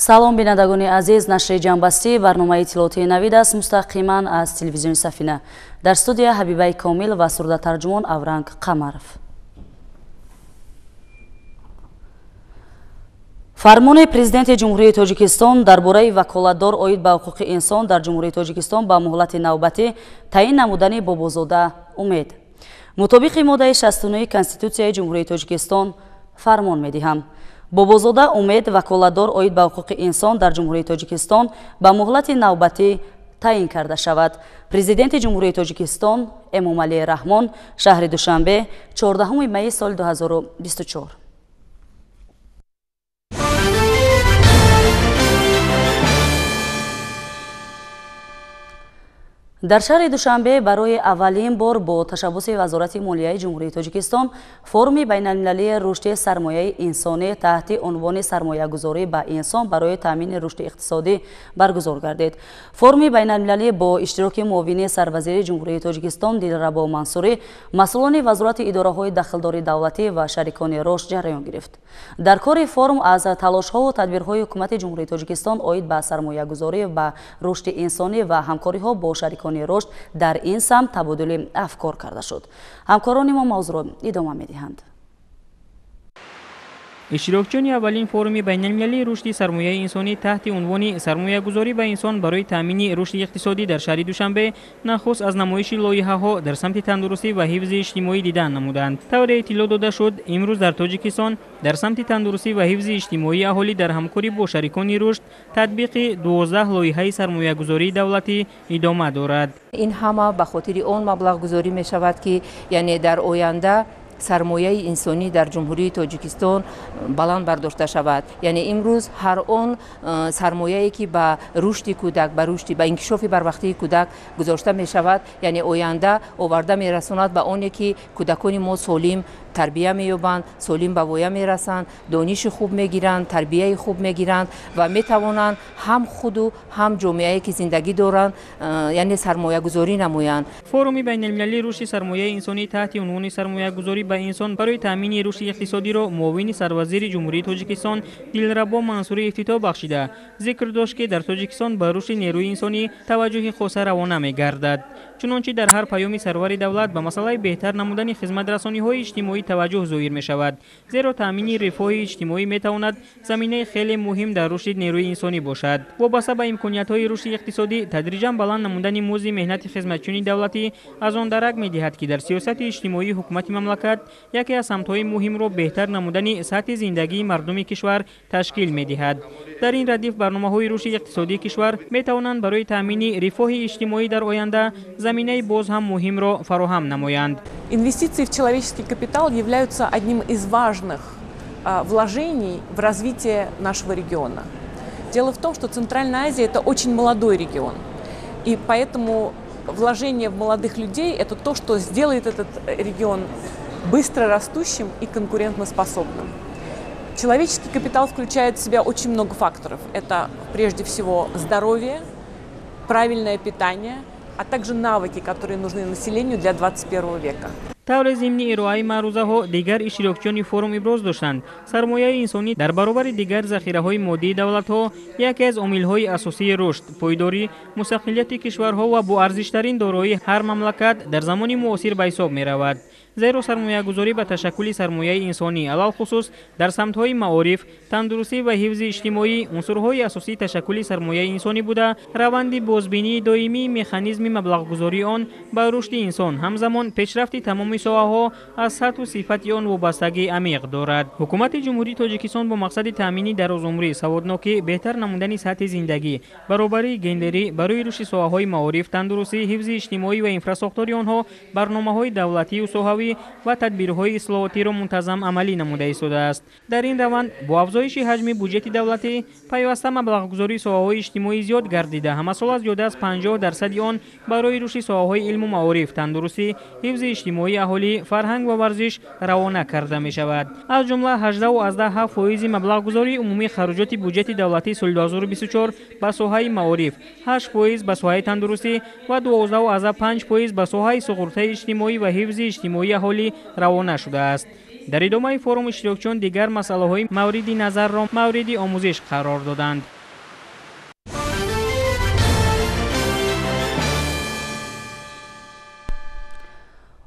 Салом, бинандагони азиз. Нашри ҷамъбастии барномаи иттилоотии Навид аст, мустақиман аз телевизиони Сафина. Дар студия Ҳабибаи Комил ва сурдатарҷумон Авранг Қамаров. Фармони Президенти Ҷумҳурии Тоҷикистон дар бораи ваколатдор оид ба ҳуқуқи инсон дар Ҷумҳурии Тоҷикистон ба муҳлати навбатӣ таъин намудани Бобозода Умед. Мутобиқи моддаи 69 Конститутсияи Ҷумҳурии Тоҷикистон фармон медиҳам. Бобозода Умед ваколатдор оид ба ҳуқуқи инсон дар Ҷумҳурии Тоҷикистон ба муҳлати навбатӣ таъин карда шавад. Президенти Ҷумҳурии Тоҷикистон Эмомалӣ Раҳмон, шаҳри Душанбе, 14 майи соли 2024. Дар шаҳри Душанбе барои аввалин бор бо ташаббуси Вазорати молияи Ҷумҳурии Тоҷикистон форуми байналмилалии рушди сармояи инсонӣ таҳти унвони сармоягузорӣ ба инсон барои таъмини рушди иқтисодӣ баргузор гардид. Форуми байналмилалӣ бо иштироки муовини сарвазири Ҷумҳурии Тоҷикистон Дилрабо Мансурӣ, масъулони вазорати идораҳои дахлдори давлатӣ ва шарикони рушд ҷараён гирифт. Дар кори форум аз талошҳову тадбирҳои Ҳукумати Ҷумҳурии Тоҷикистон оид ба сармоягузорӣ ба рушди инсонӣ ва ҳамкориҳо бо шарикони рушд дар ин самт табодули афкор карда шуд. Ҳамкорони мо мавзӯъро идома медиҳанд. Иштирокчиёни аввалин форуми байналмилалии рушди сармояи инсонӣ таҳти унвони сармоягузорӣ ба инсон барои таъмини рушди иқтисодӣ дар шаҳри Душанбе нахуст аз намоиши лоиҳаҳо дар самти тандурустӣ ва ҳифзи иҷтимоӣ дидан намуданд. Тавре иттилоъ дода шуд, имрӯз дар Тоҷикистон дар самти тандурустӣ ва ҳифзи иҷтимоии аҳолӣ дар ҳамкорӣ бо шарикони рушд татбиқи 12 лоиҳаи сармоягузории давлатӣ идома дорад. Ин ҳама ба хотири он маблағгузорӣ мешавад, ки яъне дар оянда сармояи инсонӣ дар Ҷумҳурии Тоҷикистон баланд бардошта шавад. Яъне имрӯз ҳар он сармояе, ки ба рушди кӯдак, ба рушди, ба инкишофи барвақтии кӯдак гузошта мешавад, яъне оянда оварда мерасонад ба оне, ки кӯдакони мо солим тарбия меёбанд, солим ба воя мерасанд, дониши хуб мегиранд, тарбияи хуб мегиранд ва метавонанд ҳам худу ҳам ҷомеае, ки зиндагӣ доранд, яъне сармоягузорӣ намоянд. Форуми байналмилалии рушди сармояи инсонӣ таҳти унвони сармоягузорӣ ба инсон барои таъмини рушди иқтисодиро муовини сарвазири Ҷумҳурии Тоҷикистон Дилрабо Мансурӣ ифтитоҳ бахшида, зикр дошт, ки дар Тоҷикистон ба рушди нерӯи инсонӣ таваҷҷӯҳи хоса равона мегардад. Чунончи дар ҳар паёми сарвари давлат ба масъалаи беҳтар намудани хизматрасониҳои иҷтимоӣ таваҷҷӯҳ зоҳир мешавад, зеро таъмини рифоҳи иҷтимоӣ метавонад заминаи хеле муҳим дар рушди нерӯи инсонӣ бошад. Вобаста ба имкониятҳои рушди иқтисодӣ, тадриҷан баланд намудани музди меҳнати хизматчиёни давлатӣ аз он дарак медиҳад, ки дар сиёсати иҷтимоии ҳукумати мамлакат яке аз самтҳои муҳимро беҳтар намудани сатҳи зиндагии мардуми кишвар ташкил медиҳад. Дар ин радиф барномаҳои рушди иқтисодии кишвар метавонанд барои таъмини рифоҳи иҷтимоӣ дар оянда заминаи боз ҳам муҳимро фароҳам намоянд. Инвестиции в человеческий капитал являются одним из важных вложений в развитие нашего региона. Дело в том, что Центральная Азия – это очень молодой регион, и поэтому вложение в молодых людей – это то, что сделает этот регион быстро растущим и конкурентоспособным. Человеческий капитал включает в себя очень много факторов. Это прежде всего здоровье, правильное питание, а также навыки, которые нужны населению для 21 века. Тавре зимни ироаи маърузаҳо дигар иштирокчиёни форум иброз доштанд, сармояи инсонӣ дар баробари дигар захираҳои моддии давлатҳо яке аз омилҳои асосии рушд, пойдорӣ, мустақилияти кишварҳо ва боарзиштарин дороии ҳар мамлакат дар замони муосир ба ҳисоб меравад. Зеро сармоягузорӣ ба ташаккули сармояи инсонӣ, алалхусус дар самтҳои маориф, тандурустӣ ва ҳифзи иҷтимоӣ, унсурҳои асосии ташаккули сармояи инсонӣ буда, раванди бозбинии доимии механизми маблағгузории он ба рушди инсон, ҳамзамон пешрафти тамоми соҳаҳо аз сатҳу сифати он вобастагии амиқ дорад. Ҳукумати Ҷумҳурии Тоҷикистон бо мақсади таъмини дарозумрӣ, саводнокӣ, беҳтар намудани сатҳи зиндагӣ, баробарии гендерӣ, барои рушди соҳаҳои маориф, тандурустӣ, ҳифзи иҷтимоӣ ва инфрасохтори онҳо барномаҳои давлатию соҳавӣ ва тадбирҳои ислоҳотиро мунтазам амалӣ намуда истодааст. Дар ин раванд бо афзоиши ҳаҷми буҷети давлатӣ пайваста маблағгузории соҳаҳои иҷтимоӣ зиёд гардида, ҳамасола зиёда аз 50% он барои рушди соҳаҳои илму маориф, тандурустӣ, ҳифзи иҷтимоии аҳолӣ, фарҳанг ва варзиш равона карда мешавад. Аз ҷумла 18,7% маблағгузории умумии хароҷоти буҷети давлатии соли 2024 ба соҳаи маориф, 8% ба соҳаи тандурустӣ ва 12,5% ба соҳаи суғуртаи иҷтимоӣ ва ҳифзи иҷтимоии аҳолӣ равона шудааст. Дар идомаи форум иштирокчиён дигар масъалаҳои мавриди назарро мавриди омӯзиш қарор доданд.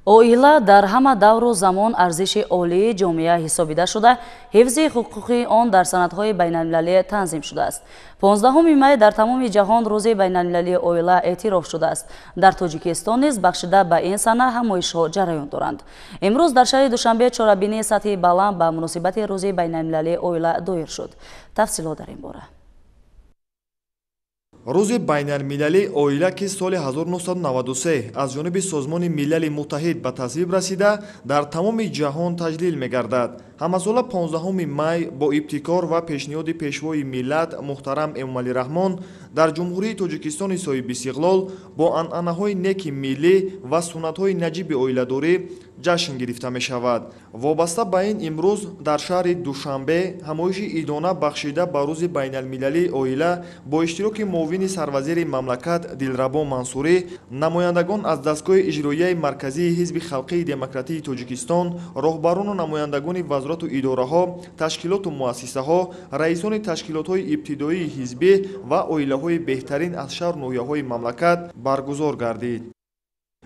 Оила дар ҳама давру замон арзиши олии ҷомеа ҳисобида шуда, ҳифзи ҳуқуқи он дар санадҳои байналмилалӣ танзим шудааст. 15 май дар тамоми ҷаҳон рӯзи байналмилалии оила эътироф шудааст. Дар Тоҷикистон низ бахшида ба ин сана ҳамоишҳо ҷараён доранд. Имрӯз дар шаҳри Душанбе чорабинии сатҳи баланд ба муносибати рӯзи байналмилалии оила доир шуд. Тафсилот дар ин бора. Рӯзи байналмилалии оила, ки соли 1993 аз ҷониби Созмони Милали Муттаҳид ба тасвиб расида, дар тамоми ҷаҳон таҷлил мегардад. Ҳамасола 15 май бо ибтикор ва пешниҳоди Пешвои миллат муҳтарам Эмомалӣ Раҳмон дар Ҷумҳурии Тоҷикистони соҳибистиқлол бо анъанаҳои неки миллӣ ва суннатҳои наҷиби оиладорӣ ҷашн гирифта мешавад. Вобаста ба ин имрӯз дар шаҳри Душанбе ҳамоиши идона бахшида ба рӯзи байналмилалии оила бо иштироки муовини сарвазири мамлакат Дилрабо Мансурӣ, намояндагон аз дастгоҳи иҷроияи марказии Ҳизби халқии демократии Тоҷикистон, роҳбарону намояндагони вазорату идораҳо, ташкилоту муассисаҳо, раисони ташкилотҳои ибтидоии ҳизбӣ ва оилаҳои беҳтарин аз шаҳру ноҳияҳои мамлакат баргузор гардид.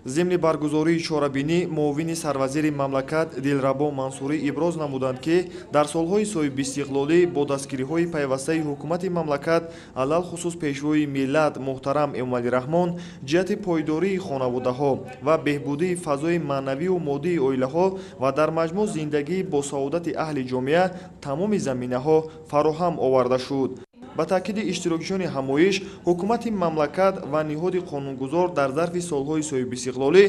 Зимни баргузории чорабинӣ муовини сарвазири мамлакат Дилрабо Мансурӣ иброз намуданд, ки дар солҳои соҳибистиқлолӣ бо дастгириҳои пайвастаи ҳукумати мамлакат, алалхусус Пешвои миллат муҳтарам Эмомалӣ Раҳмон, ҷиҳати пойдории хонаводаҳо ва беҳбудии фазои маънавию моддии оилаҳо ва дар маҷмӯъ зиндагии босаодати аҳли ҷомеа тамоми заминаҳо фароҳам оварда шуд. Ба таъкиди иштирокчиёни ҳамоиш, ҳукумати мамлакат ва ниҳоди қонунгузор дар зарфи солҳои соҳибистиқлолӣ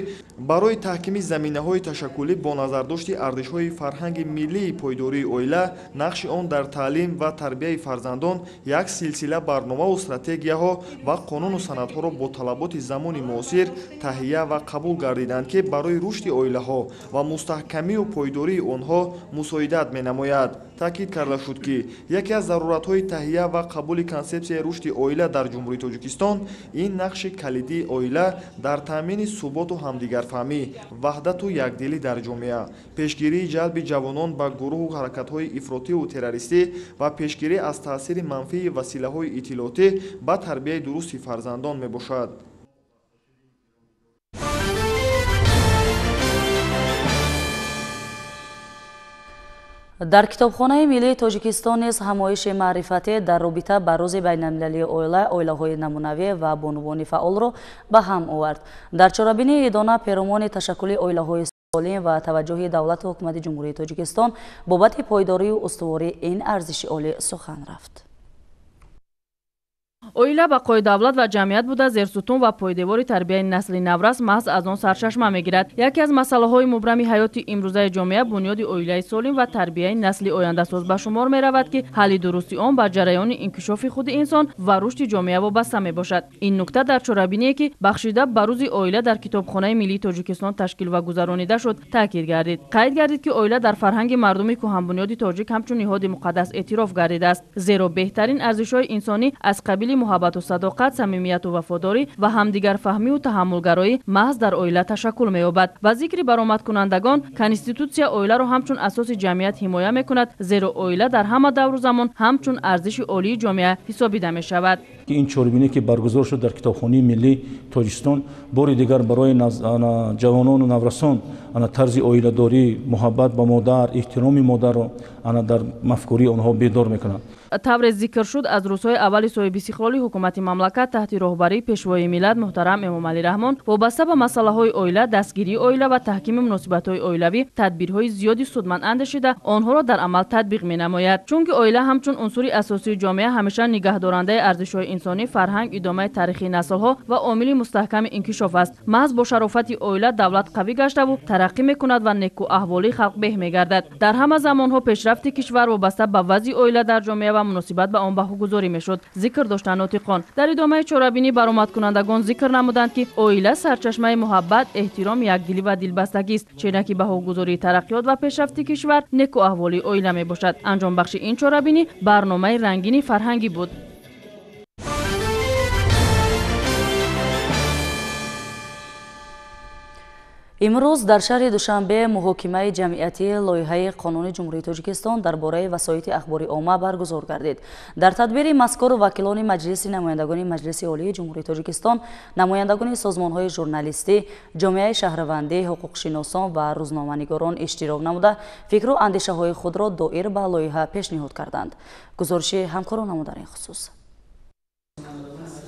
барои таҳкими заминаҳои ташаккулӣ бо назардошти арзишҳои фарҳанги миллии пойдории оила, нақши он дар таълим ва тарбияи фарзандон як силсила барномаву стратегияҳо ва қонуну санадҳоро бо талаботи замони муосир таҳия ва қабул гардиданд, ки барои рушди оилаҳо ва мустаҳкамию пойдории онҳо мусоидат менамояд. Таъкид карда шуд, ки яке аз заруратҳои таҳия ва қабули консепсияи рушди оила дар Ҷумҳурии Тоҷикистон ин нақши калидии оила дар таъмини суботу ҳамдигарфаҳмӣ, ваҳдату якдилӣ дар ҷомеа, пешгирии ҷалби ҷавонон ба гурӯҳу ҳаракатҳои ифротиву террористӣ ва пешгирӣ аз таъсири манфии василаҳои иттилоотӣ ба тарбияи дурусти фарзандон мебошад. Дар Китобхонаи миллии Тоҷикистон низ ҳамоиши маърифатӣ дар робита ба рӯзи байналмилалии оила, оилаҳои намунавӣ ва бонувони фаъолро ба ҳам овард. Дар чорабинии идона перомони ташаккули оилаҳои солим ва таваҷҷӯҳи давлату ҳукумати Ҷумҳурии Тоҷикистон бобати пойдорию устувории ин арзиши олӣ сухан рафт. Оила бақои давлат ва ҷамъият буда, зерсутун ва пойдевори тарбияи насли наврас маҳз аз он сарчашма мегирад. Яке аз масъалаҳои мубрами ҳаёти имрӯзаи ҷомеа бунёди оилаи солим ва тарбияи насли ояндасоз ба шумор меравад, ки ҳалли дурусти он ба ҷараёни инкишофи худи инсон ва рушди ҷомеа вобаста мебошад. Ин нукта дар чорабиние, ки бахшида ба рӯзи оила дар Китобхонаи миллии Тоҷикистон ташкил ва гузаронида шуд, таъкид гардид. Қайд гардид, ки оила дар фарҳанги мардуми кӯҳанбунёди тоҷик ҳамчун ниҳоди муқаддас эътироф гардидааст, зеро беҳтарин арзишҳои инсонӣ аз қабили муҳаббату садоқат, самимияту вафодорӣ ва ҳамдигарфаҳмию таҳаммулгароӣ маҳз дар оила ташаккул меёбад. Ба зикри баромадкунандагон, конститутсия оиларо ҳамчун асоси ҷамъият ҳимоя мекунад, зеро оила дар ҳама давру замон ҳамчун арзиши олии ҷомеа ҳисобида мешавад. Ин чорабиние, ки баргузор шуд дар Китобхонаи миллии Тоҷикистон, бори дигар барои ҷавонону наврасон тарзи оиладорӣ, муҳаббат ба модар, эҳтироми модарро дар мафкурии онҳо бедор мекунад. Тавре зикр шуд, аз рӯзҳои аввали соҳибистиқлоли ҳукумати мамлакат таҳти роҳбарии Пешвои миллат муҳтарам Эмомалӣ Раҳмон вобаста ба масъалаҳои оила, дастгирии оила ва таҳкими муносибатҳои оилавӣ тадбирҳои зиёди судманд андешида, онҳоро дар амал татбиқ менамояд. Чунки оила ҳамчун унсури асосии ҷомеа ҳамеша нигаҳдорандаи арзишҳои инсонӣ, фарҳанг, идомаи таърихии наслҳо ва омили мустаҳками инкишоф аст. Маҳз бо шарофати оила давлат қавӣ гаштаву тараққӣ мекунад ва некӯаҳволии халқ беҳ мегардад. Дар ҳама замонҳо пешрафти кишвар вобаста ба вазъи оила дар ҷомеа ва муносибат ба он баҳогузорӣ мешуд, зикр доштанд нотиқон. Дар идомаи чорабинӣ баромадкунандагон зикр намуданд, ки оила сарчашмаи муҳаббат, эҳтиром, якдилӣ ва дилбастагист, ченаки баҳогузории тараққиёт ва пешрафти кишвар некӯаҳволии оила мебошад. Анҷомбахши ин чорабинӣ барномаи рангини фарҳангӣ буд. Имрӯз дар шаҳри Душанбе муҳокимаи ҷамъиятии лоиҳаи қонуни Ҷумҳурии Тоҷикистон дар бораи васоити ахбори омма баргузор гардид. Дар тадбири мазкур вакилони Маҷлиси намояндагони Маҷлиси Олии Ҷумҳурии Тоҷикистон, намояндагони созмонҳои журналистӣ, ҷомеаи шаҳрвандӣ, ҳуқуқшиносон ва рӯзноманигорон иштирок намуда, фикру андешаҳои худро доир ба лоиҳа пешниҳод карданд. Гузориши ҳамкоронамон дар ин хусус.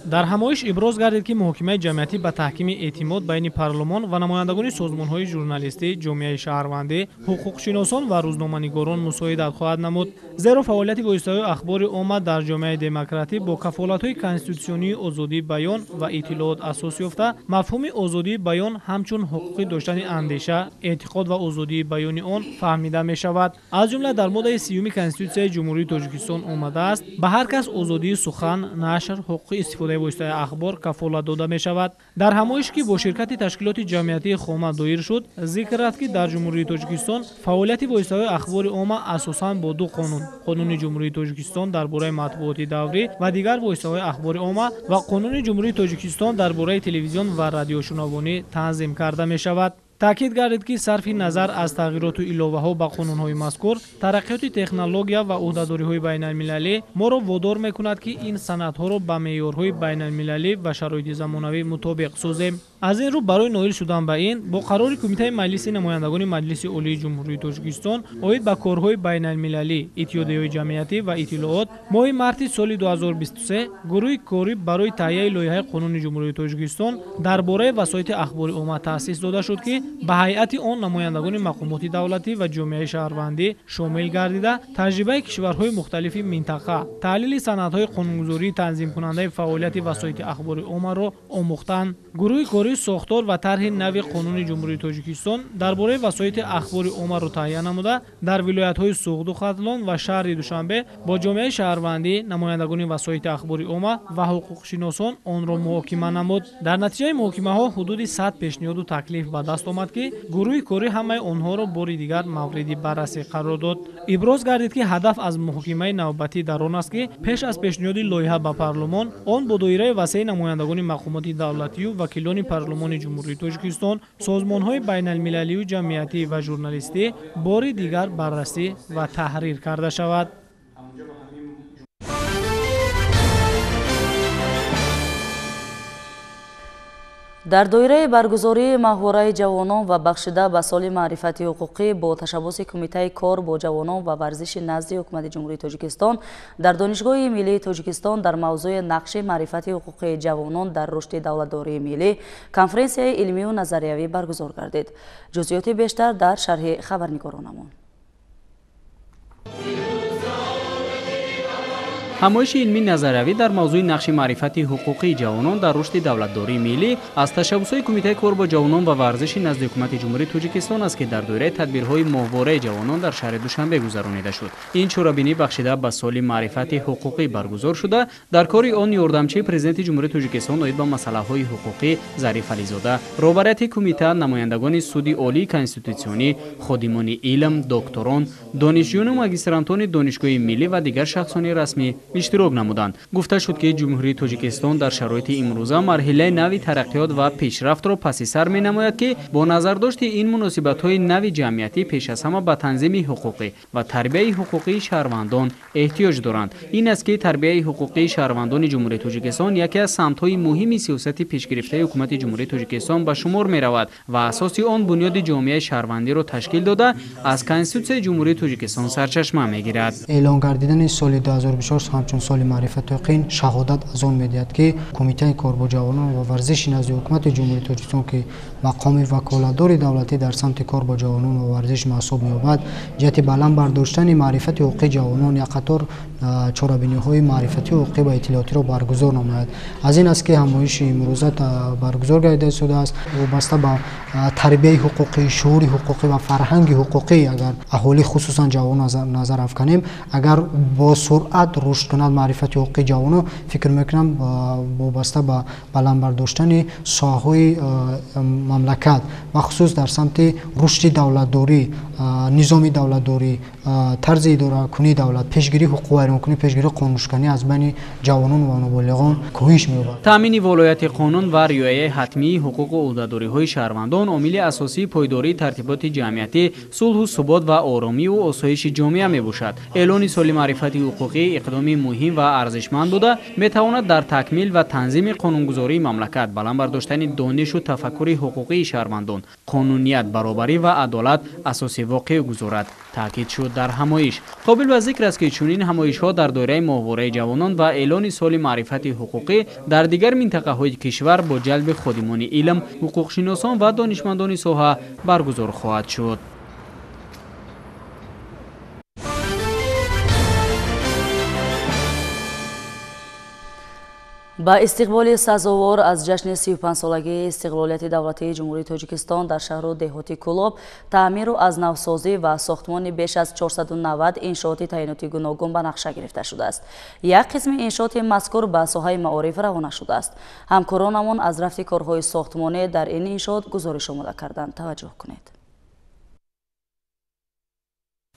Дар ҳамоиш иброз гардид, ки муҳокимаи ҷамъиятӣ ба таҳкими эътимод байни парлумон ва намояндагони созмонҳои журналистӣ, ҷомеаи шаҳрвандӣ, ҳуқуқшиносон ва рӯзноманигорон мусоидат хоҳад намуд. Зеро фаъолияти воситаҳои ахбори омма дар ҷомеаи демократӣ бо кафолатҳои конститутсионии озодии баён ва иттилоот асос ёфта, мафҳуми озодии баён ҳамчун ҳуқуқи доштани андеша, эътиқод ва озодии баёни он фаҳмида мешавад. Аз ҷумла дар моддаи 30 Конститутсияи Ҷумҳурии Тоҷикистон омадааст: ба ҳар кас озодии сухан, нашр, ҳуқуқи истифодаи воситаи ахбор кафолат дода мешавад. Дар ҳамоиш, ки бо ширкати ташкилоти ҷамъиятии Хома доир шуд, зикр рафт, ки дар Ҷумҳурии Тоҷикистон фаъолияти воситаҳои ахбори омма асосан бо ду қонун: Қонуни Ҷумҳурии Тоҷикистон дар бораи матбуоти даврӣ ва дигар воситаҳои ахбори омма ва Қонуни Ҷумҳурии Тоҷикистон дар бораи телевизион ва радиошунавонӣ танзим карда мешавад. Таъкид гардид, ки сарфи назар аз тағйироту иловаҳо ба қонунҳои мазкур, тараққиёти технология ва ӯҳдадориҳои байналмилалӣ моро водор мекунад, ки ин санадҳоро ба меъёрҳои байналмилалӣ ва шароити замонавӣ мутобиқ созем. Аз ин рӯ барои ноил шудан ба ин бо қарори Кумитаи Маҷлиси намояндагони Маҷлиси Олии Ҷумҳурии Тоҷикистон оид ба корҳои байналмилалӣ, иттиҳодияҳои ҷамъиятӣ ва иттилоот моҳи марти соли 2023 гурӯҳи корӣ барои таҳияи лоиҳаи қонуни Ҷумҳурии Тоҷикистон дар бораи васоити ахбори омма таъсис дода шуд, ки ба ҳайати он намояндагони мақомоти давлатӣ ва ҷомеаи шаҳрвандӣ шомил гардида, таҷрибаи кишварҳои мухталифи минтақа, таҳлили санадҳои қонунгузории танзимкунандаи фаъолияти васоити ахбори оммаро омӯхтанд. Гурӯҳи корӣ сохтор ва тарҳи нави қонуни Ҷумҳурии Тоҷикистон дар бораи васоити ахбори оммаро таҳия намуда, дар вилоятҳои Суғду Хатлон ва шаҳри Душанбе бо ҷомеаи шаҳрвандӣ, намояндагони васоити ахбори омма ва ҳуқуқшиносон онро муҳокима намуд. Дар натиҷаи муҳокимаҳо ҳудуди 100 пешниҳоду таклиф ба даст омад, ки гурӯҳи корӣ ҳамаи онҳоро бори дигар мавриди баррасӣ қарор дод. Иброз гардид, ки ҳадаф аз муҳокимаи навбатӣ дар он аст, ки пеш аз пешниҳоди лоиҳа ба парлумон он бо доираи васеи намояндагони мақомоти давлатию вакилони парлумони Ҷумҳурии Тоҷикистон, созмонҳои байналмилалию ҷамъиятӣ ва журналистӣ бори дигар баррасӣ ва таҳрир карда шавад. Дар доираи баргузории маҳвораи ҷавонон ва бахшида ба соли маърифати ҳуқуқӣ бо ташаббуси Кумитаи кор бо ҷавонон ва варзиши назди Ҳукумати Ҷумҳурии Тоҷикистон дар Донишгоҳи миллии Тоҷикистон дар мавзӯи нақши маърифати ҳуқуқии ҷавонон дар рушди давлатдории миллӣ конференсияи илмию назариявӣ баргузор гардид. Ҷузъиёти бештар дар шарҳи хабарнигоронамон. Ҳамоиши илмии назариявӣ дар мавзӯи нақши маърифати ҳуқуқии ҷавонон дар рушди давлатдории миллӣ аз ташаббусҳои Кумитаи кор бо ҷавонон ва варзиши назди Ҳукумати Ҷумҳурии Тоҷикистон аст, ки дар доираи тадбирҳои моҳвораи ҷавонон дар шаҳри Душанбе гузаронида шуд. Ин чорабинӣ бахшида ба соли маърифати ҳуқуқӣ баргузор шуда, дар кори он ёрдамчии Президенти Ҷумҳурии Тоҷикистон оид ба масъалаҳои ҳуқуқӣ Зариф Ализода, роҳбарияти кумита, намояндагони Суди Олии Конститутсионӣ, ходимони илм, докторон, донишҷӯёну магистрантони Донишгоҳи миллӣ ва дигар шахсони расмӣ иштирок намуданд. Гуфта шуд, ки Ҷумҳурии Тоҷикистон дар шароити имрӯза марҳилаи нави тараққиёт ва пешрафтро паси сар менамояд, ки бо назардошти ин муносибатҳои нави ҷамъиятӣ пеш аз ҳама ба танзими ҳуқуқӣ ва тарбияи ҳуқуқии шаҳрвандон эҳтиёҷ доранд. Ин аст, ки тарбияи ҳуқуқии шаҳрвандони Ҷумҳурии Тоҷикистон яке аз самтҳои муҳими сиёсати пешгирифтаи Ҳукумати Ҷумҳурии Тоҷикистон ба шумор меравад ва асоси он бунёди ҷомеаи шаҳрвандиро ташкил дода, аз Конститутсияи Ҷумҳурии Тоҷикистон сарчашма мегирад. Эълон гардидани соли 2024 ҳамчун соли маърифати ҳуқуқӣ шаҳодат аз он медиҳад, ки Кумитаи кор бо ҷавонон ва варзиши назди Ҳукумати Ҷумҳурии Тоҷикистон, ки мақоми ваколатдори давлатӣ дар самти кор бо ҷавонон ва варзиш маҳсуб меёбад, ҷиҳати баланд бардоштани маърифати ҳуқуқии ҷавонон як қатор чорабиниҳои маърифатии ҳуқуқӣ ва иттилоотиро баргузор намояд. Аз ин аст, ки ҳамоиши имрӯза баргузор гардида истодааст. Вобаста ба тарбияи ҳуқуқӣ, шуури ҳуқуқӣ ва фарҳанги ҳуқуқӣ, агар аҳолӣ хусусан ҷавонон назар афканем, агар бо суръат рушд кунад маърифати ҳуқуқии ҷавонон, фикр мекунам вобаста ба баланд бардоштани соҳаҳои мамлакат, бахусус дар самти рушди давлатдорӣ, низоми давлатдорӣ, тарзи идоракунии давлат, пешгирии ҳуқуқвайронкунӣ, пешгирии қонуншиканӣ аз байни ҷавонон ва ноболиғон коҳиш меёбад. Таъмини волояти қонун ва риояи ҳатмии ҳуқуқу ӯҳдадориҳои шаҳрвандон омили асосии пойдории тартиботи ҷамъиятӣ, сулҳу субот ва оромиву осоиши ҷомеа мебошад. Эълони соли маърифати ҳуқуқӣ иқдоми муҳим ва арзишманд буда, метавонад дар такмил ва танзими қонунгузории мамлакат, баланд бардоштани донишу тафаккури ҳуқуқии шаҳрвандон, қонуният, баробарӣ ва адолат асоси воқеъ гузорад, таъкид шуд дар ҳамоиш. Қобил ба зикр аст, ки чунин ҳамоишҳо дар доираи моҳвораи ҷавонон ва эълони соли маърифати ҳуқуқӣ дар дигар минтақаҳои кишвар бо ҷалби ходимони илм, ҳуқуқшиносон ва донишмандони соҳа баргузор хоҳад шуд. Ба истиқболи сазовор аз ҷашни 35-солагии истиқлолияти давлатии Ҷумҳурии Тоҷикистон дар шаҳру деҳоти Кӯлоб таъмиру аз навсозӣ ва сохтмони беш аз 490 иншооти таъиноти гуногун ба нақша гирифта шудааст. Як қисми иншооти мазкур ба соҳаи маориф равона шудааст. Ҳамкоронамон аз рафти корҳои сохтмонӣ дар ин иншоот гузориш омода карданд. Таваҷҷӯҳ кунед.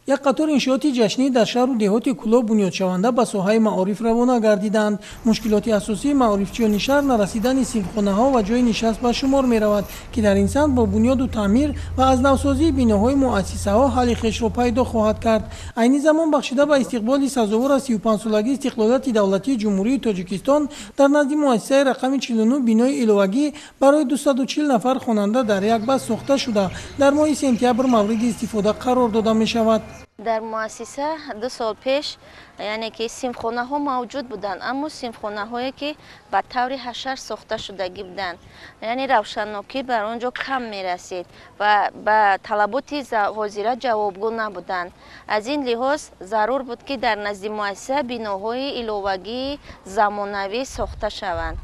Як қатор иншооти ҷашнӣ дар шаҳру деҳоти Кӯлоб бунёдшаванда ба соҳаи маориф равона гардиданд. Мушкилоти асосии маорифчиёни шаҳр нарасидани синфхонаҳо ва ҷойи нишаст ба шумор меравад, ки дар ин самт бо бунёду таъмир ва аз навсозии биноҳои муассисаҳо ҳалли хешро пайдо хоҳад кард. Айни замон бахшида ба истиқболи сазовор аз 35-солагии истиқлолияти давлатии Ҷумҳурии Тоҷикистон дар назди муассисаи рақами 49 бинои иловагӣ барои 240 нафар хонанда дар як баст сохта шуда, дар моҳи сентябр мавриди истифода қарор дода мешавад. Дар муассиса 2 сол пеш, яъне ки синфхонаҳо мавҷуд буданд, аммо синфхонаҳое ки ба таври ҳашар сохта шудагӣ буданд, яъне равшаннокӣ бар он ҷо кам мерасид ва ба талаботи ҳозира ҷавобгӯ набуданд. Аз ин лиҳоз зарур буд, ки дар назди муассиса биноҳои иловагии замонавӣ сохта шаванд.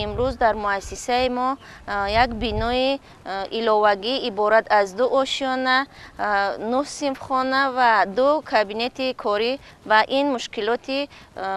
Имрӯз дар муассисаи мо як бинои иловагӣ иборат аз 2 ошёна, 9 синфхона ва 2 кабинети корӣ ва ин мушкилоти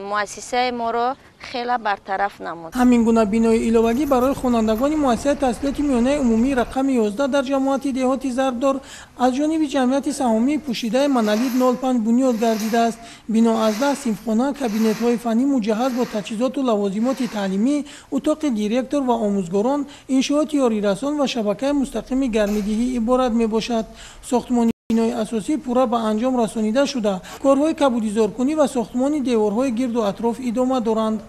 муассисаи моро хеле бартараф намуд. Ҳамин гуна бинои иловагӣ барои хонандагони муассисаи таҳсилоти миёнаи умумии рақами 11 дар ҷамоати деҳоти Зарбдор аз ҷониби ҷамъияти саҳомии пӯшидаи Монолит 05 бунёд гардидааст. Бино аз 10 синфхона, кабинетҳои фаннӣ муҷаҳҳаз бо таҷҳизоту лавозимоти таълимӣ, утоқи директор ва омӯзгорон, иншооти ёрирасон ва шабакаи мустақими гармидиҳӣ иборат мебошад. Сохтмони бинои асосӣ пурра ба анҷом расонида шуда, корҳои кабудизоркунӣ ва сохтмони деворҳои гирду атроф идома доранд.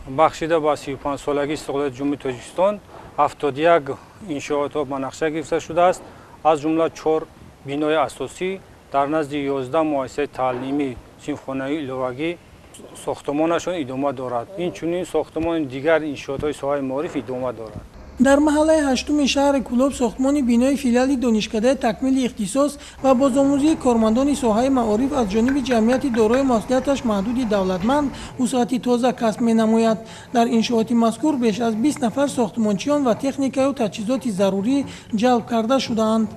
Бахшида ба 35-солагии истиқлолияти Ҷумҳурии Тоҷикистон 71 иншоотҳо ба нақша гирифта шудааст, аз ҷумла 4 бинои асосӣ дар назди 11 муассисаи таълимӣ синфхонаи иловагӣ сохтмонашон идома дорад. Инчунин сохтмони дигар иншоотҳои соҳаи маориф идома дорад. Дар маҳаллаи ҳаштуми шаҳри Кӯлоб сохтмони бинои филиали донишкадаи такмили ихтисос ва бозомӯзии кормандони соҳаи маориф аз ҷониби ҷамъияти дорои масъулияташ маҳдуди давлатманд вусъати тоза касб менамояд. Дар иншооти мазкур беш аз 20 нафар сохтмончиён ва техникаю таҷҳизоти зарурӣ ҷалб карда шудаанд.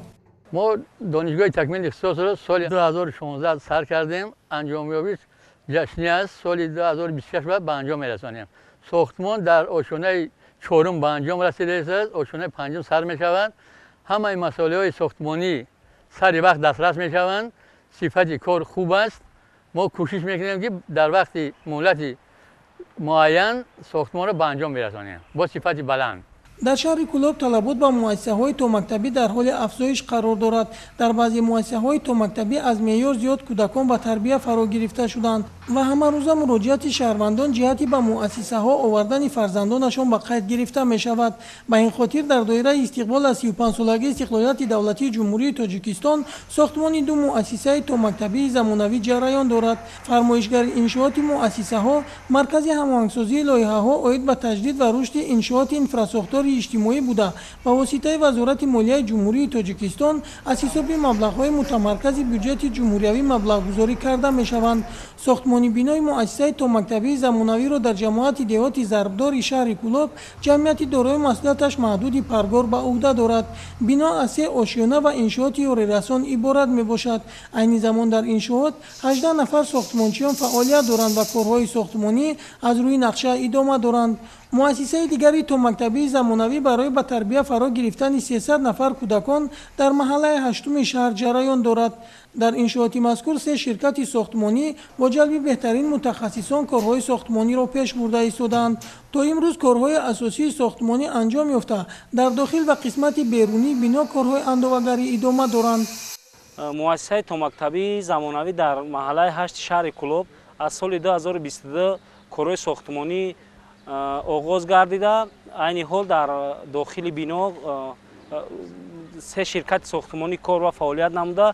Мо донишгоҳи такмили ихтисосро соли 2016 сар кардем, анҷомёбиш ҷашнӣ аст, соли 2026 ба анҷом мерасонем. Сохтмон дар ошёнаи чорум ба анҷом расидааст, ошёнаи панҷум сар мешаванд. Ҳамаи масолеҳои сохтмонӣ сари вақт дастрас мешаванд, сифати кор хуб аст. Мо кӯшиш мекунем, ки дар вақти муҳлати муайян сохтмонро ба анҷом мерасонем бо сифати баланд. Дар шаҳри Кӯлоб талабот ба муассисаҳои томактабӣ дар ҳоли афзоиш қарор дорад. Дар баъзе муассисаҳои томактабӣ аз меъёр зиёд кӯдакон ба тарбия фаро гирифта шуданд ва ҳамарӯза муроҷиати шаҳрвандон ҷиҳати ба муассисаҳо овардани фарзандонашон ба қайд гирифта мешавад. Ба ин хотир дар доираи истиқбол аз 35-солагии истиқлолияти давлатии Ҷумҳурии Тоҷикистон сохтмони 2 муассисаи томактабии замонавӣ ҷараён дорад. Фармоишгари иншооти муассисаҳо Маркази ҳамоҳангсозии лоиҳаҳо оид ба таҷдид ва рушди иншооти инфрасохтори рифоҳи иҷтимоӣ буда, ба воситаи Вазорати молияи Ҷумҳурии Тоҷикистон аз ҳисоби маблағҳои мутамаркази бюҷети ҷумҳуриявӣ маблағгузорӣ карда мешаванд. Сохтмони бинои муассисаи томактабии замонавиро дар ҷамоати деҳоти Зарбдори шаҳри Кӯлоб ҷамъияти дорои масъулияташ маҳдуди Паргор ба уҳда дорад. Бино аз се ошёна ва иншооти ёрирасон иборат мебошад. Айни замон дар иншоот 18 нафар сохтмончиён фаъолият доранд ва корҳои сохтмонӣ аз рӯи нақша идома доранд. Муассисаи дигари томактабии замонавӣ барои ба тарбия фаро гирифтани 300 нафар кӯдакон дар маҳаллаи ҳаштуми шаҳр ҷараён дорад. Дар иншооти мазкур се ширкати сохтмонӣ бо ҷалби беҳтарин мутахассисон корҳои сохтмониро пеш бурда истодаанд. То имрӯз корҳои асосии сохтмонӣ анҷом ёфта, дар дохил ва қисмати берунии бино корҳои андовагарӣ идома доранд. Муассисаи томактабии замонавӣ дар маҳаллаи ҳашти шаҳри Кӯлоб аз соли 2022 корҳои сохтмонӣ оғоз гардида, айни ҳол дар дохили бино се ширкати сохтмонӣ кор ва фаъолият намуда,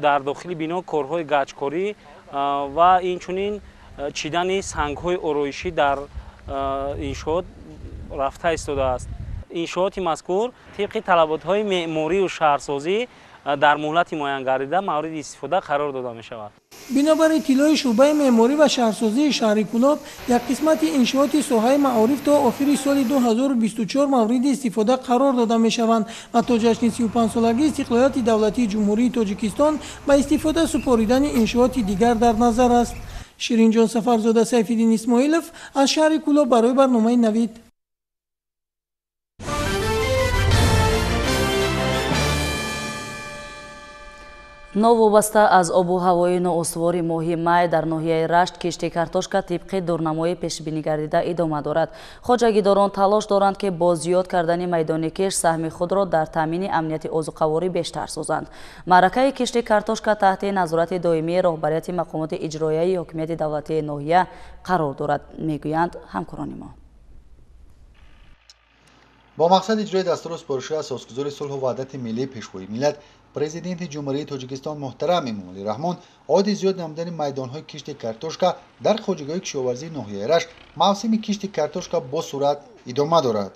дар дохили бино корҳои гачкорӣ ва инчунин чидани сангҳои ороишӣ дар иншоот рафта истодааст. Иншооти мазкур тибқи талаботҳои меъморию шаҳрсозӣ дар муҳлати муайянгардида мавриди истифода қарор дода мешавад. Бинобар иттилои шӯъбаи меъморӣ ва шаҳрсозии шаҳри Кӯлоб, як қисмати иншооти соҳаи маориф то охири соли 2024 мавриди истифода қарор дода мешаванд ва то ҷашни 35-солагии истиқлолияти давлатии Ҷумҳурии Тоҷикистон ба истифода супоридани иншооти дигар дар назар аст. Ширинҷон Сафарзода, Сайфиддин Исмоилов аз шаҳри Кӯлоб барои барномаи Навид. Новобаста аз обу ҳавои ноустувори моҳи май дар ноҳияи Рашт кишти картошка тибқи дурнамои пешбинигардида идома дорад. Хоҷагидорон талош доранд, ки бо зиёд кардани майдони кишт саҳми худро дар таъмини амнияти озуқаворӣ бештар созанд. Маъракаи кишти картошка таҳти назорати доимии роҳбарияти мақомоти иҷроияи ҳокимияти давлатии ноҳия қарор дорад, мегӯянд ҳамкорони мо. Бо мақсади иҷрои дастуру супоришҳои асосгузори сулҳу ваҳдати миллии Пешвои миллат, Президенти Ҷумҳурии Тоҷикистон муҳтарам Эмомалӣ Раҳмон оиди зиёд намудани майдонҳои кишти картошка дар хоҷагиҳои кишоварзии ноҳияи Рашт мавсими кишти картошка бо суръат идома дорад.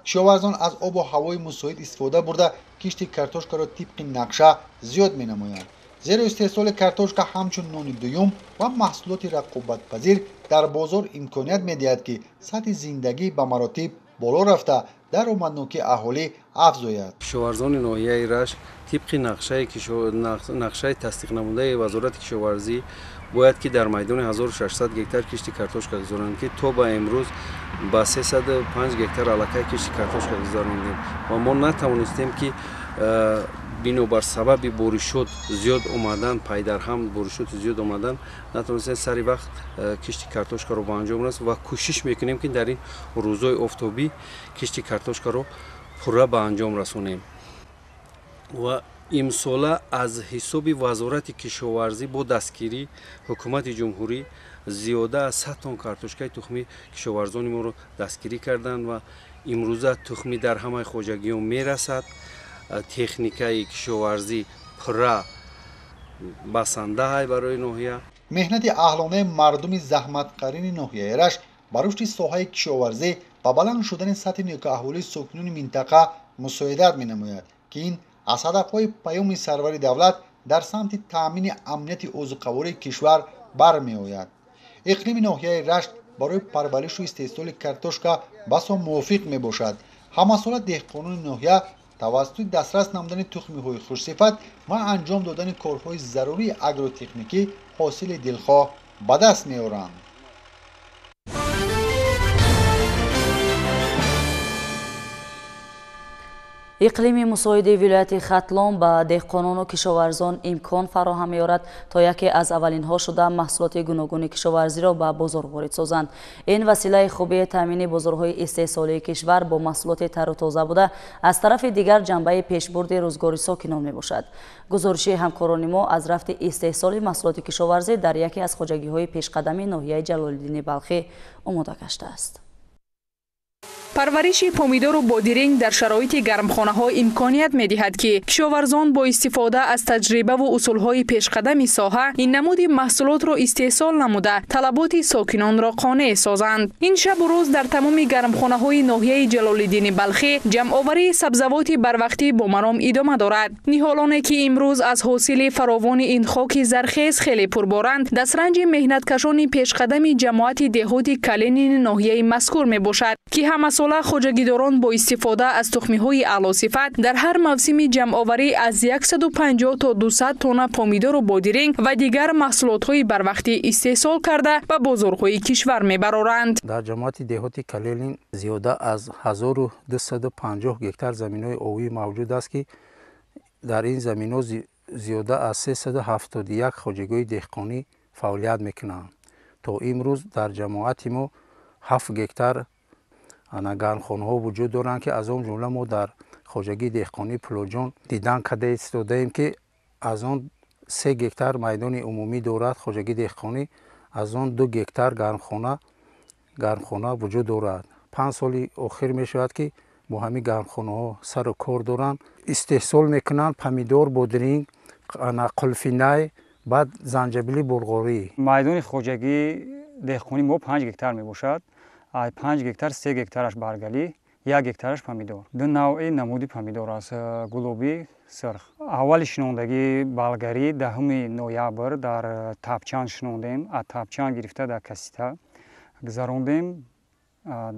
Кишоварзон аз обу ҳавои мусоид истифода бурда кишти картошкаро тибқи нақша зиёд менамоянд. Зеро истеҳсоли картошка ҳамчун нони дуюм ва маҳсулоти рақобатпазир дар бозор имконият медиҳад, ки сатҳи зиндагӣ ба маротиб боло рафта даромаднокии аҳолӣ афзояд. Кишоварзони ноҳияи Рашт тибқи нақшаи тасдиқнамудаи Вазорати кишоварзӣ бояд ки дар майдони 1600 гектар кишти картошка гузаронанд, ки то ба имрӯз ба 305 гектар аллакай кишти картошка гузарондем ва мо натавонистем ки бинобар сабаби боришот зиёд омадан, пайдарҳам боришоти зиёд омадан, натавонистем сари вақт кишти картошкаро ба анҷом расонем ва кӯшиш мекунем, ки дар ин рӯзҳои офтобӣ кишти картошкаро пурра ба анҷом расонем. Ва имсола аз ҳисоби Вазорати кишоварзӣ бо дастгирии ҳукумати ҷумҳурӣ зиёда аз 100 тонн картошкаи тухмӣ кишоварзони моро дастгирӣ карданд ва имрӯза тухмӣ дар ҳамаи хоҷагиҳо мерасад. Техникаи кишоварзӣ пурра басанда ҳай барои ноҳия. Меҳнати аҳлонаи мардуми заҳматқарини ноҳияи Рашт ба рушди соҳаи кишоварзӣ ва баланд шудани сатҳи некӯаҳволии сокинони минтақа мусоидат менамояд, ки ин аз ҳадафҳои паёми сарвари давлат дар самти таъмини амнияти озуқавории кишвар бармеояд. Иқлими ноҳияи Рашт барои парваришу истеҳсоли картошка басо мувофиқ мебошад. Ҳамасола деҳқонони ноҳия тавассути дастрас намудани тухмиҳои хушсифат ва анҷом додани корҳои зарурии агротехникӣ ҳосили дилхоҳ ба даст меоранд. Иқлими мусоиди вилояти Хатлон ба деҳқонону кишоварзон имкон фароҳам меорад, то яке аз аввалинҳо шуда маҳсулоти гуногуни кишоварзиро ба бозор ворид созанд. Ин василаи хуби таъмини бозорҳои истеҳсолии кишвар бо маҳсулоти тару тоза буда, аз тарафи дигар ҷанбаи пешбурди рӯзгори сокинон мебошад. Гузориши ҳамкорони мо аз рафти истеҳсоли маҳсулоти кишоварзӣ дар яке аз хоҷагиҳои пешқадами ноҳияи Ҷалолиддини Балхӣ омода гаштааст. Парвариши помидору бодиринг дар шароити гармхонаҳо имконият медиҳад, ки кишоварзон бо истифода аз таҷрибаву усулҳои пешқадами соҳа ин намуди маҳсулотро истеҳсол намуда, талаботи сокинонро қонеъ созанд. Ин шабу рӯз дар тамоми гармхонаҳои ноҳияи Ҷалолиддини Балхӣ ҷамъоварии сабзавоти барвақтӣ бо маром идома дорад. Ниҳолоне, ки имрӯз аз ҳосили фаровони ин хоки зархез хеле пурборанд, дастранҷи меҳнаткашони пешқадами ҷамоати деҳоти Калинини ноҳияи мазкур мебошад, ки ҳамасола хоҷагидорон бо истифода аз тухмиҳои аълосифат дар ҳар мавсими ҷамъоварӣ аз 150 то 200 тонна помидору бодиринг ва дигар маҳсулотҳои барвақтӣ истеҳсол карда, ба бозорҳои кишвар мебароранд. Дар ҷамоати деҳоти Калинин зиёда аз 1250 гектар заминҳои овӣ мавҷуд аст, ки дар ин заминҳо зиёда аз 371 хоҷагиҳои деҳқонӣ фаъолият мекунанд. То имрӯз дар ҷамоати мо 7 гектар гармхонаҳо вуҷуд доранд, ки аз он ҷумла мо дар хоҷагии деҳқонии Пулоҷон дидан карда истодаем, ки аз он 3 гектар майдони умумӣ дорад хоҷагии деҳқонӣ, аз он 2 гектар гармхона вуҷуд дорад. 5 соли охир мешавад, ки бо ҳамин гармхонаҳо сару кор доранд, истеҳсол мекунанд помидор, бодиринг, қулфинай, баъд занҷабили булғорӣ. Майдони хоҷагии деҳқонии мо 5 гектар мебошад. 5 гектар 3 гектараш баргалӣ, 1 гектараш помидор. Ду навъи намуди помидор аст: гулобӣ, сирх. Аввали шинондагии балгарӣ 10 ноябр дар Тапчан шинондем, аз Тапчан гирифта дар Касита гузарондем,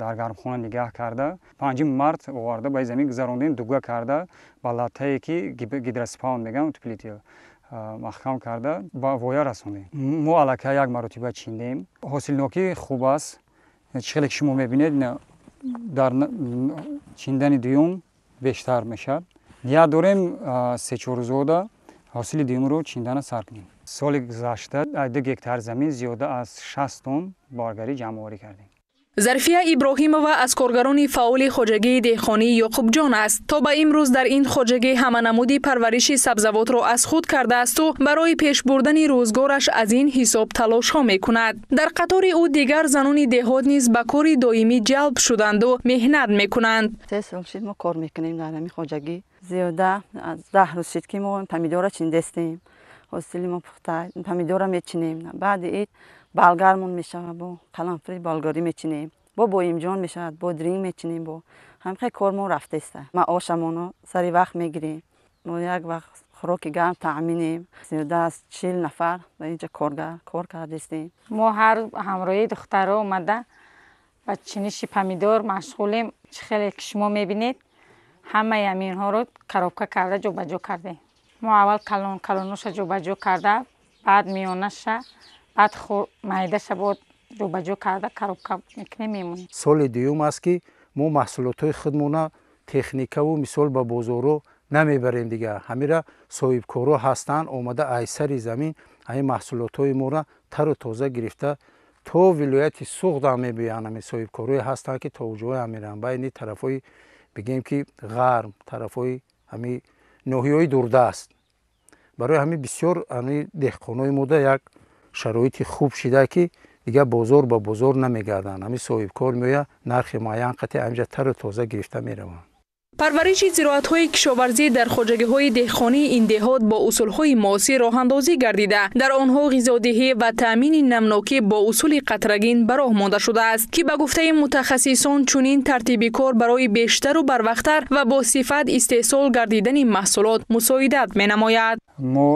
дар гармхона нигаҳ карда, 5 март оварда ба замин гузарондем, дуга карда ба латтае, ки гидроспаун мегӯям, утеплитель маҳкам карда ба воя расондем. Мо аллакай як маротиба чиндем. Ҳосилнокӣ хуб аст. Чӣ хеле ки шумо мебинед, дар чиндани дуюм бештар мешавад. Ният дорем 3-4 рӯзода ҳосили дуюмро чиндана сар кунем. Соли гузашта 2 гектар замин зиёда аз 60 тонн боргарӣ ҷамъоварӣ кардем. Зарфия Иброҳимова аз коргарони фаъоли хоҷагии деҳқонии Ёқубҷон аст. То ба имрӯз дар ин хоҷагӣ ҳаманамуди парвариши сабзавотро аз худ кардаасту барои пеш бурдани рӯзгораш аз ин ҳисоб талошҳо мекунад. Дар қатори ӯ дигар занони деҳот низ ба кори доимӣ ҷалб шуданду меҳнат мекунанд. 3 сол шид мо кор мекунем дар ҳамин хоҷагӣ. Зиёда аз 10 рӯз шид, ки мо помидора чиндестем. Ҳосили мо пухта, помидора мечинем. Баъди ид балгармон мешавад, бо қаламфури болгарӣ мечинем, бо боимҷон мешавад, бо дринг мечинем, бо ҳамхел кор мо рафтаиста. Маошамоно сари вақт мегирем, мо як вақт хӯроки гарм таъминем. Зиёда аз 40 нафар ба инҷа коргар кор кардастем. Мо ҳар ҳамроҳи духтаро омада ба чиниши помидор машғулем. Чӣ хеле ки шумо мебинед, ҳамаи ҳаминҳоро коробка карда ҷобаҷо кардем. Мо аввал калон калоноша ҷобаҷо карда, баъд миёнаша, баъд майдаша бод ҷобаҷо карда коробка мекунем, мемонем. Соли дуюм аст, ки мо маҳсулотҳои худмона техникаву мисол ба бозорҳо намебарем дигар. Ҳамира соҳибкорҳо ҳастанд, омада аз сари замин ҳамин маҳсулотҳои моро тару тоза гирифта то вилояти Суғд ҳам мебиёянд. Ҳамин соҳибкорҳое ҳастанд, ки то ҷое ҳам мераванд, байни тарафҳои бигем ки ғарб, тарафҳои ҳамин ноҳияҳои дурдаст. Барои ҳамин бисёр ҳамин деҳқонои мода як шароити хуб шида, ки дигар бозор ба бозор намегарданд. Ҳамин соҳибкор меояд, нархи муайян қатъи ҳаминҷа тару тоза гирифта мераванд. Парвариши зироатҳои кишоварзӣ дар хоҷагиҳои деҳқонии ин деҳот бо усулҳои муосир роҳандозӣ гардида, дар онҳо ғизодиҳӣ ва таъмини намнокӣ бо усули қатрагин ба роҳ монда шудааст, ки ба гуфтаи мутахассисон чунин тартиби кор барои бештару барвақттар ва бо сифат истеҳсол гардидани маҳсулот мусоидат менамояд. Мо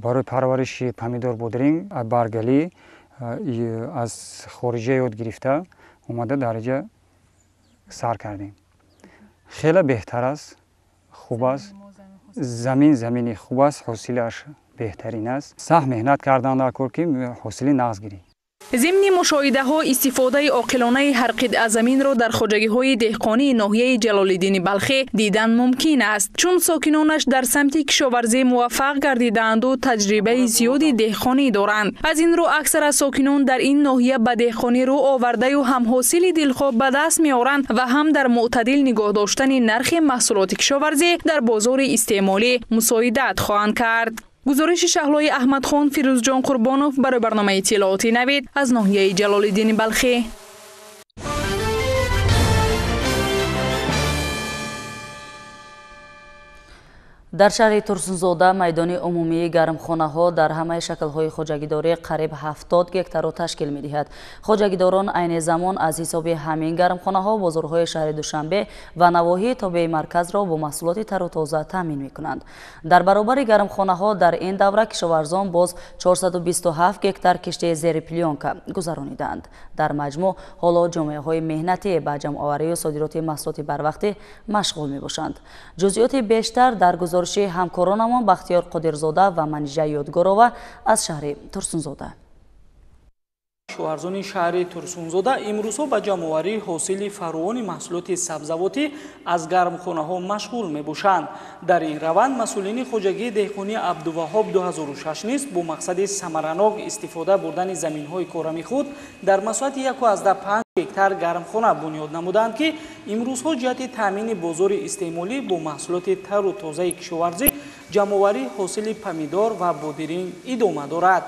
барои парвариши помидор, бодиринг, баргалӣ аз хориҷа ёд гирифта омада дар инҷа сар кардем. Хеле беҳтар аст, хуб аст. Замин замини хуб аст, ҳосилаш беҳтарин аст. Сахт меҳнат кардан дар кор, ки ҳосили нағз гирӣ. Зимни мушоҳидаҳо истифодаи оқилонаи ҳар қитъа заминро дар хоҷагиҳои деҳқонии ноҳияи Ҷалолиддини Балхӣ дидан мумкин аст, чун сокинонаш дар самти кишоварзӣ муваффақ гардидаанду таҷрибаи зиёди деҳқонӣ доранд. Аз ин рӯ аксара сокинон дар ин ноҳия ба деҳқонӣ рӯ овардаю ҳам ҳосили дилхоҳ ба даст меоранд ва ҳам дар мӯътадил нигоҳ доштани нархи маҳсулоти кишоварзӣ дар бозори истеъмолӣ мусоидат хоҳанд кард. Гузориши Шаҳлои Аҳмадхон, Фирӯзҷон Қурбонов барои барномаи иттилооти Навид аз ноҳияи Ҷалолиддини Балхӣ. Дар шаҳри Турсунзода майдони умумии гармхонаҳо дар ҳамаи шаклҳои хоҷагидорӣ қариб 70 гектарро ташкил медиҳад. Хоҷагидорон айни замон аз ҳисоби ҳамин гармхонаҳо бозорҳои шаҳри Душанбе ва навоҳии тобеи марказро бо маҳсулоти тару тоза таъмин мекунанд. Дар баробари гармхонаҳо дар ин давра кишоварзон боз 427 гектар кишти зери плёнка гузарониданд. Дар маҷмӯъ ҳоло ҷомеаҳои меҳнатӣ ба ҷамъоварию содироти маҳсулоти барвақтӣ машғул мебошанд. Ҷузъиёти бештар дар гузориши ҳамкоронамон Бахтиёр Қодирзода ва Манижа Ёдгорова аз шаҳри Турсунзода. Кишоварзони шаҳри Турсунзода имрӯзҳо ба ҷамъоварии ҳосили фаровони маҳсулоти сабзавотӣ аз гармхонаҳо машғул мебошанд. Дар ин раванд масъулини хоҷагии деҳқонии Абдуваҳҳоб 2006 низ бо мақсади самаранок истифода бурдани заминҳои корами худ дар масоҳати 1,5 гектар гармхона бунёд намуданд, ки имрӯзҳо ҷиҳати таъмини бозори истеъмолӣ бо маҳсулоти тару тозаи кишоварзӣ ҷамъоварии ҳосили помидор ва бодиринг идома дорад.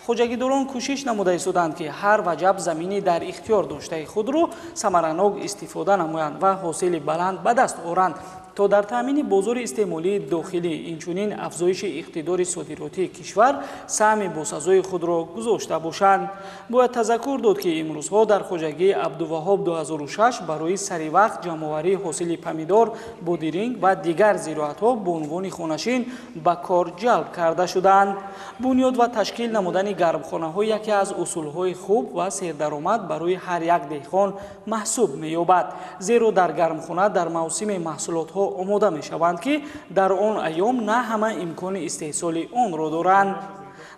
Хоҷагидорон кӯшиш намуда истоданд, ки ҳар ваҷаб замини дар ихтиёр доштаи худро самаранок истифода намоянд ва ҳосили баланд ба даст оранд, то дар таъмини бозори истеъмолии дохилӣ, инчунин афзоиши иқтидори содиротии кишвар саҳми босазои худро гузошта бошанд. Бояд тазаккур дод, ки имрӯзҳо дар хоҷагии Абдуваҳҳоб 2006 барои саривақт ҷамъоварии ҳосили помидор, бодиринг ва дигар зироатҳо бо унвони хонашин ба кор ҷалб карда шуданд. Бунёд ва ташкил намудани гармхонаҳо яке аз усулҳои хуб ва сердаромад барои ҳар як деҳқон маҳсуб меёбад, зеро дар гармхона дар мавсими маҳсулотҳо омода мешаванд, ки дар он айём на ҳама имкони истеҳсоли онро доранд.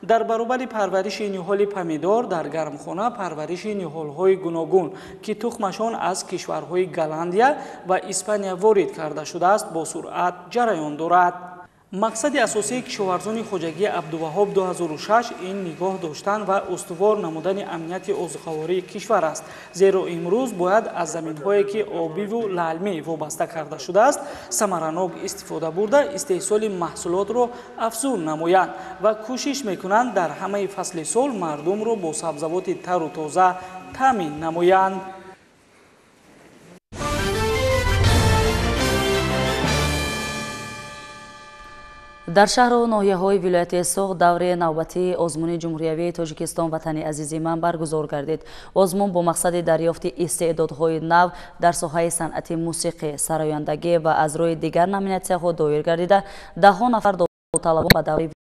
Дар баробари парвариши ниҳоли помидор дар гармхона парвариши ниҳолҳои гуногун, ки тухмашон аз кишварҳои Голландия ва Испания ворид карда шудааст, бо суръат ҷараён дорад. Мақсади асосии кишоварзони хоҷагии Абдуваҳҳоб 2006 ин нигоҳ доштан ва устувор намудани амнияти озуқавории кишвар аст, зеро имрӯз бояд аз заминҳое, ки обиву лаълмӣ вобаста карда шудааст, самаранок истифода бурда истеҳсоли маҳсулотро афзун намоянд ва кӯшиш мекунанд дар ҳамаи фасли сол мардумро бо сабзавоти тару тоза таъмин намоянд. Дар шаҳру ноҳияҳои вилояти Суғд даври навбатии озмуни ҷумҳуриявии Тоҷикистон «Ватани азизи ман» баргузор гардид. Озмун бо мақсади дарёфти истеъдодҳои нав дар соҳаи санъати мусиқӣ, сарояндагӣ ва аз рӯи дигар номинатсияҳо доир гардида, даҳҳо нафар довталабон ба даври